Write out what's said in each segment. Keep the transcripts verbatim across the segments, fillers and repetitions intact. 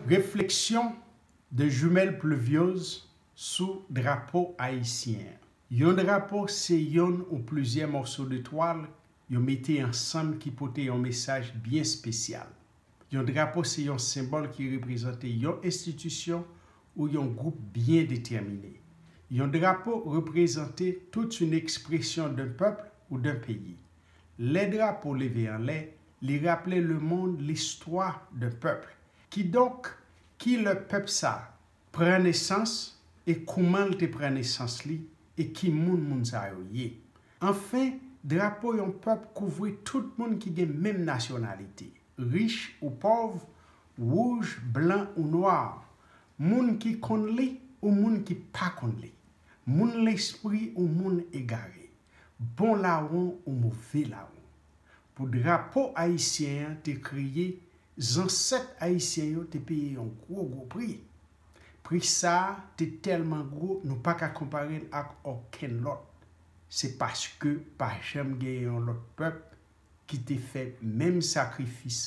Refleksyon de Jumelle Pluviose sou drapo ayisyen an. Yon drapo se yonn ou plizyè mòso de twal yo mete ansanm ki pote yon mesaj byen espesyal. Yon drapo se yon senbòl ki reprezante yon enstitisyon ou yon gwoup byen detèmine. Yon drapo reprezante tout yon ekspresyon d'un peuple ou d'un pays. Lè drapo leve anlè, li raple lemonn listwa d'un peuple. Kidonk, ki lè pèp sa pran nesans e kouman l te pran nesans li e ki moun moun sa yo ye. Anfen, drapo yon pèp kouvri tout moun ki gen menm nasyonalite, rich ou pòv, wouj, blan ou nwa, moun ki konn li ou moun ki pa konn li, moun lespri ou moun egare, bon lawon ou move lawon. Pou drapo ayisyen an te kreye, zansèt ayisyen yo te peye yon gwo gwo pri. Pri sa a te tèlman gwo nou pa ka konpare l ak okenn lòt. Se paske pa janm genyen yon lòt pèp ki te fè menm sakrifis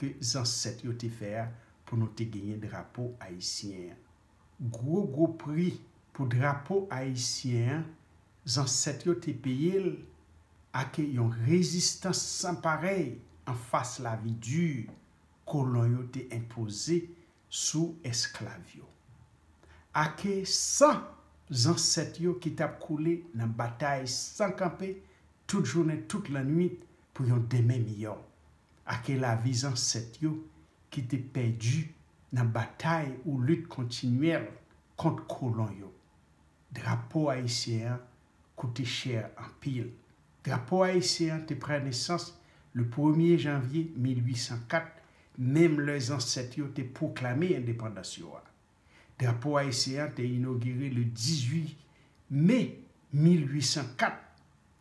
ke zansèt yo te fè a pou nou te genyen drapo ayisyen an. Gwo gwo pri pou drapo ayisyen an, zansèt yo te peye l ak yon rezistans san parèy anfas lavi di kolon yo te enpoze sou esklav yo. Ak san zansèt yo ki t ap koule nan batay san kanpe tout jounen, tout lannwit pou yon denmen miyò. Ak lavi zansèt yo ki te pèdi nan batay ou lit kontinyèl kont kolon yo. Drapo ayisyen an koute chè anpil. Drapo ayisyen an te pran nesans le premye janvye mil uit san kat, menm lè zansèt yo te pwoklame endepandans yo a. Drapo ayisyen an te inogire le dizuit me mil uit san kat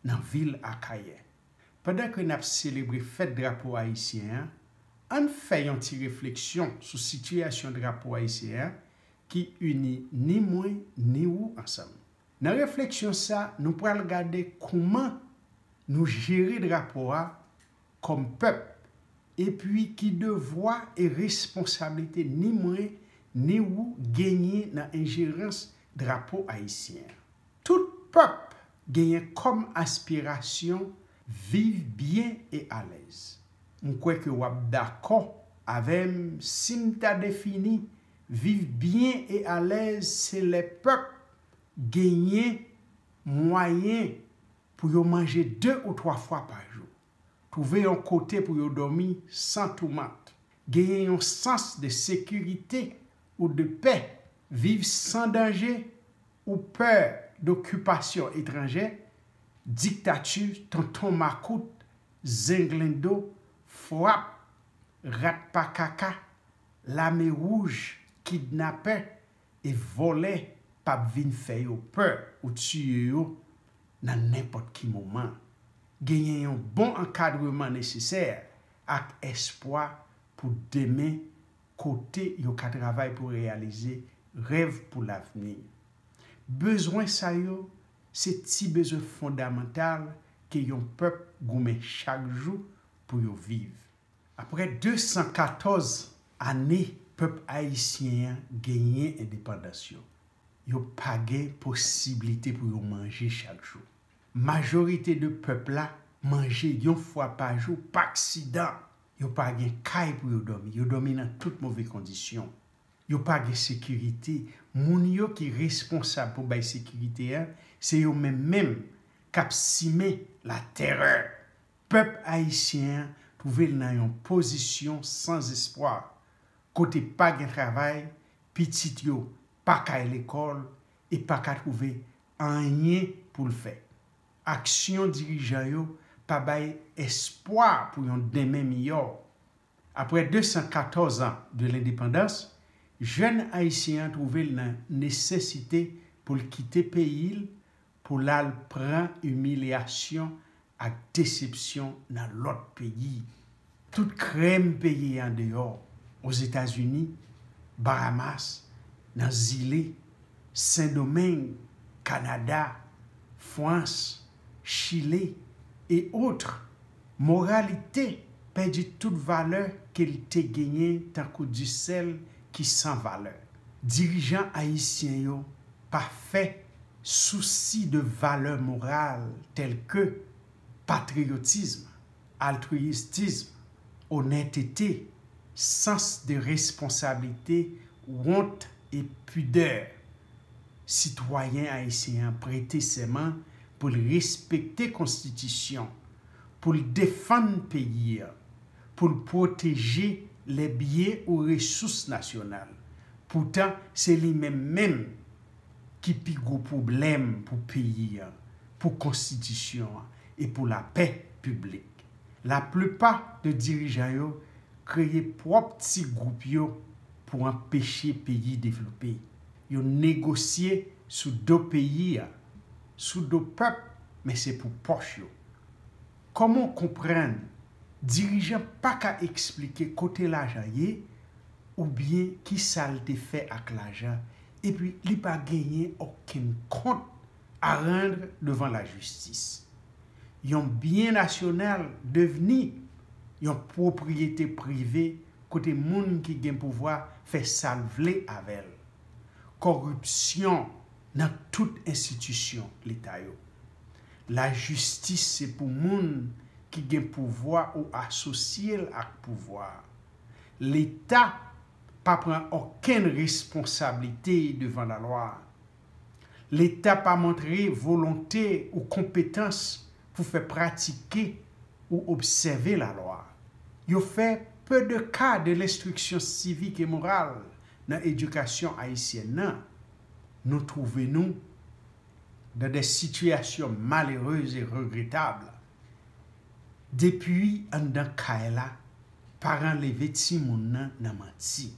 nan vil Akayè. Pandan ke n ap selebre fèt drapo ayisyen an, ann fè yon ti refleksyon sou sitiyasyon drapo ayisyen an ki ini ni mwen ni ou ansanm. Nan refleksyon sa, nou pral gade kouman nou jere drapo a kòm pèp, epi ki devwa e responsablite ni mwen ni ou genyen nan enjerans drapo ayisyen an. Tout pèp genyen kòm aspirasyon viv byen e alèz. M kwè ke w ap dakò avè m si m ta defini viv byen e alèz se lè pèp genyen mwayen pou yo manje de ou twa fwa pa jou, twouve yon kote pou yo dòmi san toumant, genyen yon sans de sekirite ou de pè, viv san danje ou pè dokipasyon etranjè, diktati tonton makout, zenglendo, frap, rat pa kaka, lame wouj, kidnapè e vòlè p ap vin fè yo pè ou tiye yo nan nenpòt ki moman. Genyen yon bon ankadreman nesesè ak espwa pou demen kote yo ka travay pou reyalize rèv pou lavni. Bezwen sa yo se ti bezwen fondamantal ke yon pèp goumen chak jou pou yo viv. Apre de san katòz ane pèp ayisyen an genyen endepandans yo, yo pa gen posiblite pou yo manje chak jou. Majorite de pèp la manje yon fwa pa jou pa aksidan. Yo pa gen kay pou yo dòmi. Yo dòmi nan tout move kondisyon. Yo pa gen sekirite. Moun yo ki responsab pou bay sekirite a, se yo menm menm k ap simen latèrè. Pèp ayisyen an twouve l nan yon pozisyon sanzespwa, kote pa gen travay, pitit yo pa ka al lekòl e pa ka twouve anyen pou l fè. Aksyon dirijan yo pa bay espwa pou yon demen miyò. Apre de san katòz an de lendepandans, jèn ayisyen an twouve l nan nesesite pou l kite peyi l pou l al pran imilyasyon ak desepsyon nan lòt peyi. Tout krèm peye andeyò, Ozetazini, Bahamas, nan zile, Sendomeng, Kanada, Frans, Chile, e otre, moralite pèdi tout valè ke l te genyen tankou disèl ki san valè. Dirijan ayisyen yo pa fè sousi de valè moral tèl ke patriyotism, altriyism, onètete, sans de responsablite, wont e pidè. Sitwayen ayisyen an prete sèman pou l respekte konstitisyon, pou l defann peyi a, pou l pwoteje lè byen ou resous nasyonal. Poutan, se li menm menm ki pi gwo pwoblèm pou peyi a, pou konstitisyon an e pou lapè piblik. Laplipa de dirijan yo kreye pwòp ti gwoup yo pou anpeche peyi devlope. Yo negosye sou do peyi a, sou do pèp, men se pou pòch yo. Kòman w konprann dirijan pa ka eksplike kote lajan ye oubyen kisa l te fè ak lajan, epi li pa genyen okenn kont a rann devan lajistis? Yon byen nasyonal devni yon pwopriyete prive kote moun ki gen pouvwa fè sa l vle avè l. Kòripsyon nan tout enstitisyon Leta yo. Lajistis se pou moun ki gen pouvwa ou asosye l ak pouvwa. Leta pa pran okenn responsablite devan lalwa. Leta pa montre volonte ou konpetans pou fè pratike ou obsève lalwa. Yo fè peu de cas de l'instruction civique et morale nan edikasyon ayisyèn nan. Nou twouve nou dans des situations malheureuses et regrettables. Depi anndan kay la, paran leve timoun nan nan manti.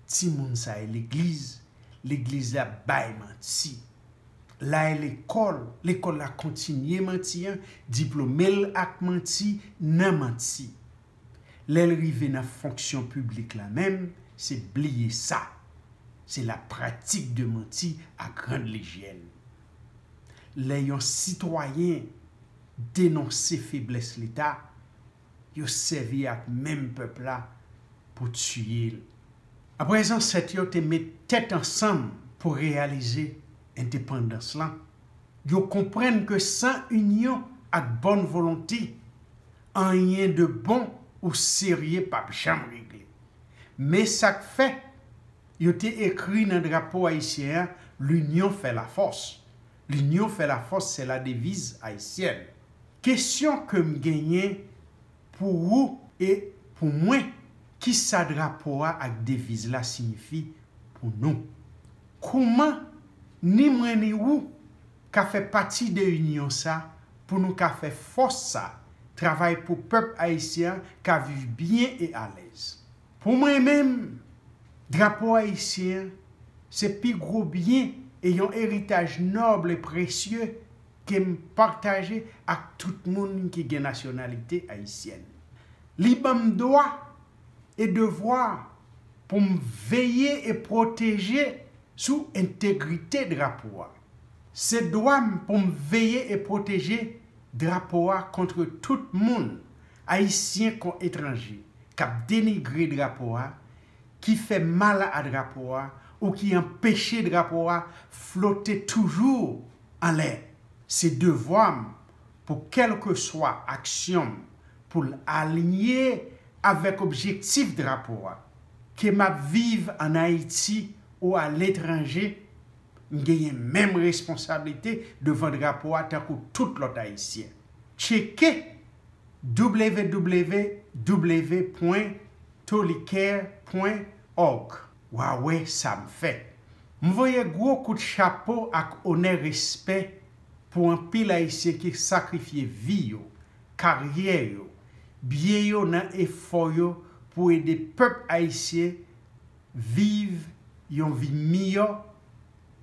Timoun sa e legliz, legliz la bay manti. La e lekòl, lekòl la kontinye manti an, diplome l ak manti nan manti. Lè l rive nan fonksyon piblik la menm, se bliye sa. Se la pratique de manti à grande lejyèn. Lè yon sitwayen denonse feblès Leta, yo sèvi ak menm pèp la pou tiye l. Apre zansèt yo te met tèt ansanm pou reyalize endepandans lan, yo konprann ke san inyon ak bòn volonte, anyen de bon ou serye p ap janm regle. Men sa k fè yo te ekri nan drapo ayisyen an, L'union fait la force. L'union fait la force, c'est la devise haïtienne. Kesyon ke m genyen pou ou e pou mwen, kisa drapo a ak deviz la siyifi pou nou? Kouman ni mwen ni ou ka fè pati de inyon sa pou nou ka fè fòs sa travay pou pèp ayisyen an ka viv byen e alèz? Pou mwen menm, drapo ayisyen an se pi gwo byen e yon eritaj nòb e presye ke m pataje ak tout moun ki gen nasyonalite ayisyèn. Li ban m dwa e devwa pou m veye e pwoteje sou entegrite drapo a. Se dwa m pou m veye e pwoteje drapo a kont tout moun, ayisyen kon etranje, k ap denigre drapo a, ki fè mal a drapo a ou ki anpeche drapo a flote toujou anlè. Se devwa m pou kèlkeswa aksyon m pou l aliye avèk objektif drapo a. Ke m ap viv ann Ayiti ou aletranje, m genyen menm responsablite devan drapo a tankou tout lòt ayisyen. Tcheke w w w pwen tolicare pwen org. W a wè sa m fè. M voye gwo kout chapo ak onè respè pou anpil ayisyen ki sakrifye vi yo, karyè yo, byen yo nan efò yo pou ede pèp ayisyen viv yon vi miyò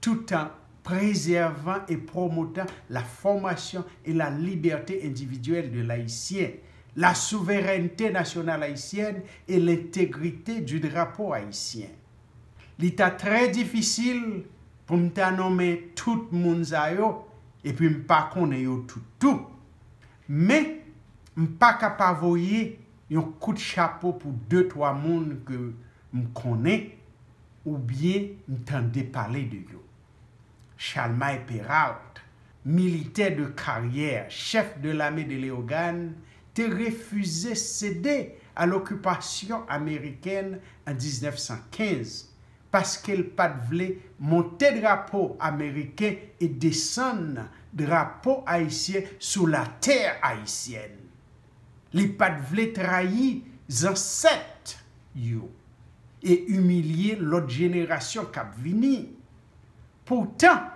tout an préservant et promotant la formation et la liberté individuelle de l'Haïtien, la souveraineté nationale haïtienne et l'intégrité du drapeau haïtien. Li ta trè difisil pou m ta nonmen tout moun sa yo, epi m pa konnen yo tout tou. Men, m pa ka pa voye yon kout chapo pou de twa moun ke m konnen oubyen m tande pale de yo. Chalmay Peralt, militè de karyè, chèf de lame de Leyogàn, te refize sede a lokipasyon amerikèn an diznèf san kenz, paske l pa t vle monte drapo ameriken e desann drapo ayisyen sou latè ayisyèn. Li pa t vle trayi zansèt yo e imilye lòt jenerasyon k ap vini. Pourtant,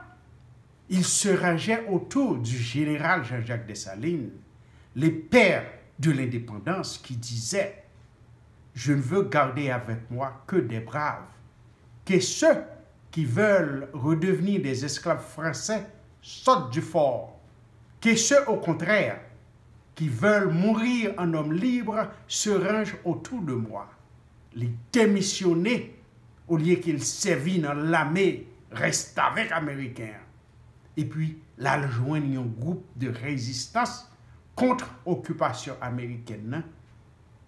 il se rangeait autour du général Jean-Jacques Dessalines, le père de l'indépendance, qui disait : « Je ne veux garder avec moi que des braves. Que ceux qui veulent redevenir des esclaves français sautent du fort. Que ceux, au contraire, qui veulent mourir en hommes libres se rangent autour de moi. » Li demisyone olye ke l sèvi nan lame restavèk ameriken an. Epi, l al jwenn yon gwoup de rezistans kont okipasyon amerikèn nan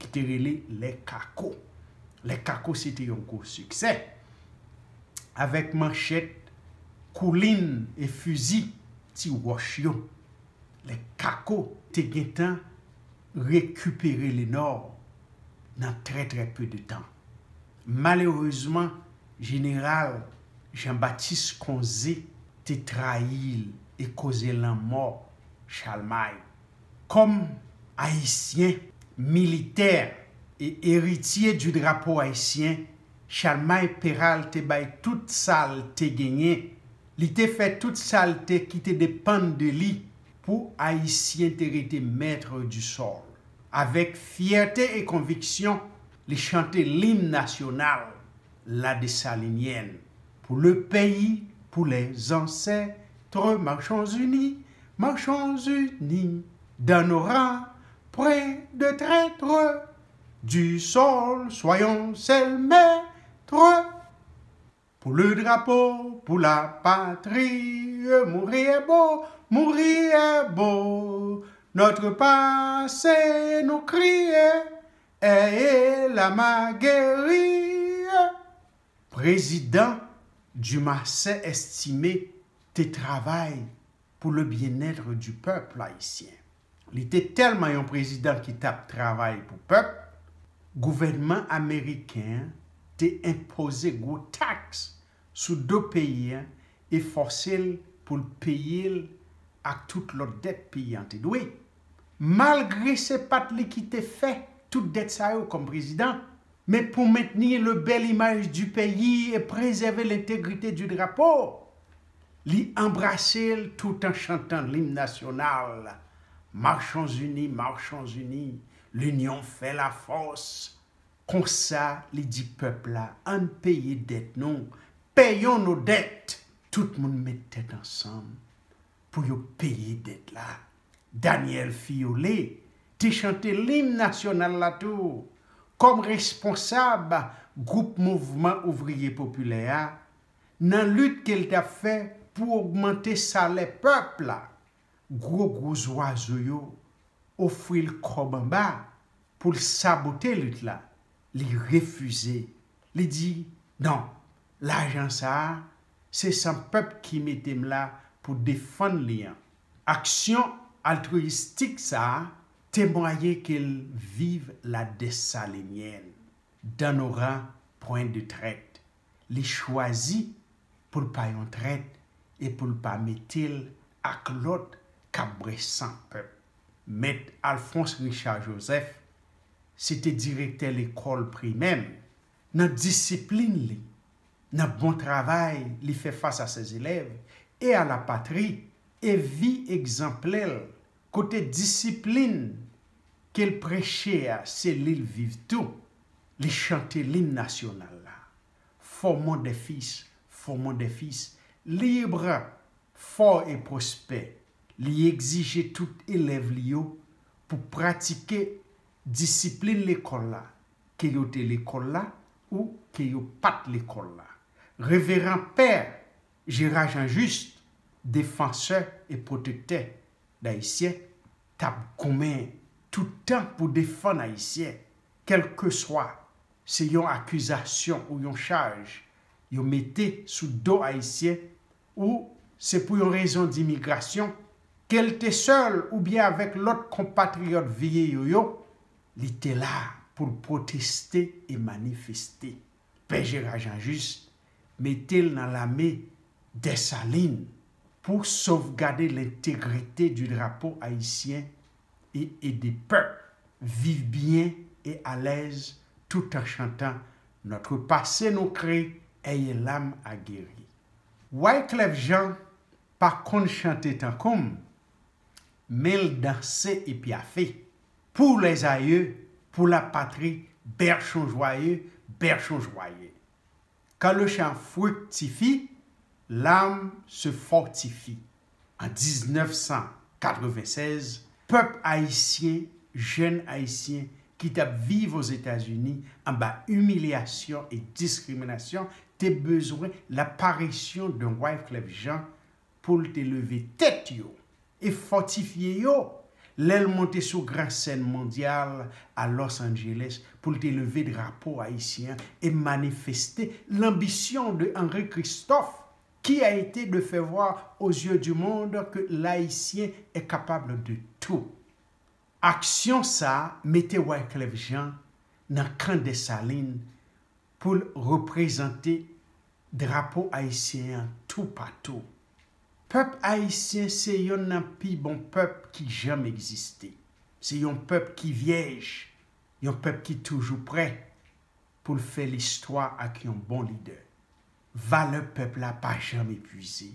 ki te rele Les Cacos. Les Cacos se te yon gwo siksè. Avèk manchèt, koulin e fizi ti wòch yo, Les Cacos te gentan rekipere Lenò nan trè trè pe de tan. Malerezman, jeneral Jean-Baptiste Conzé te trayi l e koze lanmò Chalmay. Kòm Ayisyen, militè e eritye di drapo ayisyen, Chalmay Peral te bay tout sa l te genyen. Li te fè tout sa l te ki te depann de li pou Ayisyen te rete maître du sol. Avèk fyète e konviksyon, li chante lim nasyonal, la Dessalinienne. Pour le pays, pour les ancêtres, marchons unis, marchons unis. Dans nos rangs, point de traîtres, du sol, soyons seuls maîtres. Pour le drapeau, pour la patrie, mourir est beau, mourir est beau. Notre passé nous crie, ayez la main guérie. Prezidan Dumarsais Estimé te travay pour le bien-être du peuple haïtien. Li te tèlman yon prezidan ki t ap travay pou pèp, gouvènman ameriken an te enpoze gwo taks sou do peyi an e fòse l pou l peye l ak tout lòt dèt peyi an te dwe. Malgre se pa t li ki te fè tout dèt sa yo kòm prezidan, men pou mentni le bèl imaj di peyi e prezève lentegrite di drapo, li anbrase l tout an chantan lim nasyonal, Marchons unis, marchons unis, l'union fait la force. Konsa, li di pèp la, ann peye dèt nou, payons nos dettes. Tout moun met tèt ansanm pou yo peye dèt la. Daniel Fiolet te chante lim nasyonal la tou. Kòm responsab gwoup Mouvman Ouvriye Popilè a, nan lit ke l t ap fè pou ogmante salè pèp la, gwo gwo zwazo yo ofri l kòb anba pou l sabote lit la. Li refize. Li di, non, lajan sa a, se san pèp ki mete m la pou defann li an. Aksyon altwiyistik sa a temwaye ke l viv la Dessalinienne. Dans nos rangs, point de traître. Li chwazi pou l pa yon trèt e pou l pa mete l ak lòt k ap bwè san pèp. Mèt Alphonse Richard Joseph se te direktè lekòl primè m. Nan disiplin li, nan bon travay li fè fas a ses élèves e a la patri, e vi egzanplè l, kote disiplin ke l preche a se li l viv tou. Li chante lim nasyonal la, Formons des fils, formons des fils libres, forts et prospères. Li egzije tout elèv li yo pou pratike disiplin lekòl la, ke yo te lekòl la ou ke yo pa t lekòl la. Reveran Pè Gérard Jean Juste, defansè e pwotektè d Ayisyen, t ap goumen tout tan pou defann Ayisyen, kèlkeswa Se yon akizasyon ou yon chaj yo mete sou do Ayisyen, ou se pou yon rezon dimigrasyon, ke l te sèl oubyen avèk lòt konpatriyòt viye yo yo, li te la pou l pwoteste e manifeste. Pè Jera Jan Jis mete l nan lame Dèsalin pou sovgade lentegrite di drapo ayisyen e ede pèp viv byen e alèz tout an chantan Notre passé nous crie, ayez l'âme aguerrie. Wyclef Jean pa konn chante tankou m, men l danse e pyafe. Pour les aïeux, pour la patrie, berçons joyeux, berçons joyeux. Quand le chant fructifie, l'âme se fortifie. An diznèf san katrevennsèz, pèp ayisyen, jèn ayisyen ki t ap viv Ozetazini anba imilyasyon e diskriminasyon, te bezwen laparisyon de Wyclef Jean pou l te leve tèt yo e fòtifye yo lè l monte sou gran sèn mondyal a Los Angeles pou l te leve drapo ayisyen an e manifeste l'ambition de Henri Christophe, qui a été de faire voir aux yeux du monde que l'Haïtien est capable de tout. Aksyon sa a mete Wyclef Jean nan kan Dèsalin pou l reprezante drapo ayisyen an toupatou. Pèp ayisyen se yonn nan pi bon pèp ki janm egziste. Se yon pèp ki vyèj, yon pèp ki toujou prè pou l fè listwa ak yon bon lidè. Valè pèp la pa janm epuize.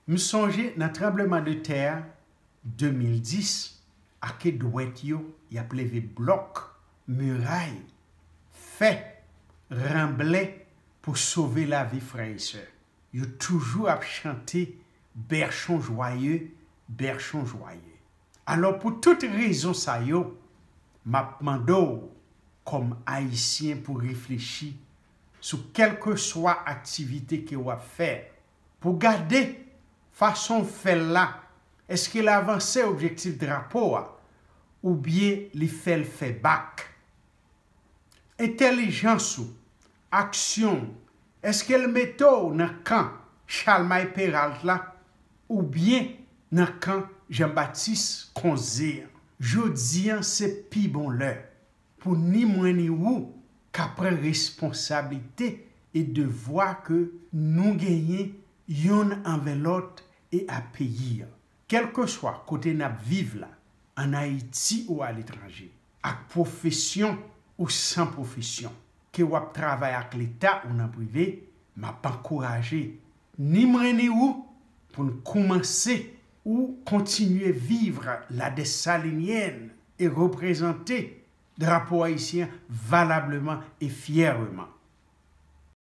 M sonje nan tranbleman de tè a de mil dis, ake dwèt yo y ap leve blòk, miray, fè, ranblè pou sove lavi frè e sè. Yo toujou ap chante Berçons joyeux, berçons joyeux. Alò pou tout rezon sa yo, m ap mande w kòm ayisyen pou reflechi sou kèlkeswa aktivite ke w ap fè, pou gade fason w fè l la, èske l avanse objektif drapo a oubyen li fè l fè bak? Entèlijans ou, aksyon w, èske l mete w nan kan Chalmay Peralt la oubyen nan kan Janbatis Konze an? Jodi an se pi bon lè pou ni mwen ni ou ka pran responsablite e devwa ke nou genyen yonn anvè lòt e a peyi an. Kèlkeswa kote n ap viv la, ann Ayiti ou aletranje, ak pwofesyon ou san pwofesyon, ke w ap travay ak Leta ou nan prive, m ap ankouraje ni mwen ni ou pou n koumanse ou kontinye viv ladèsalinyèn e reprezante drapo ayisyen an valableman e fyèreman.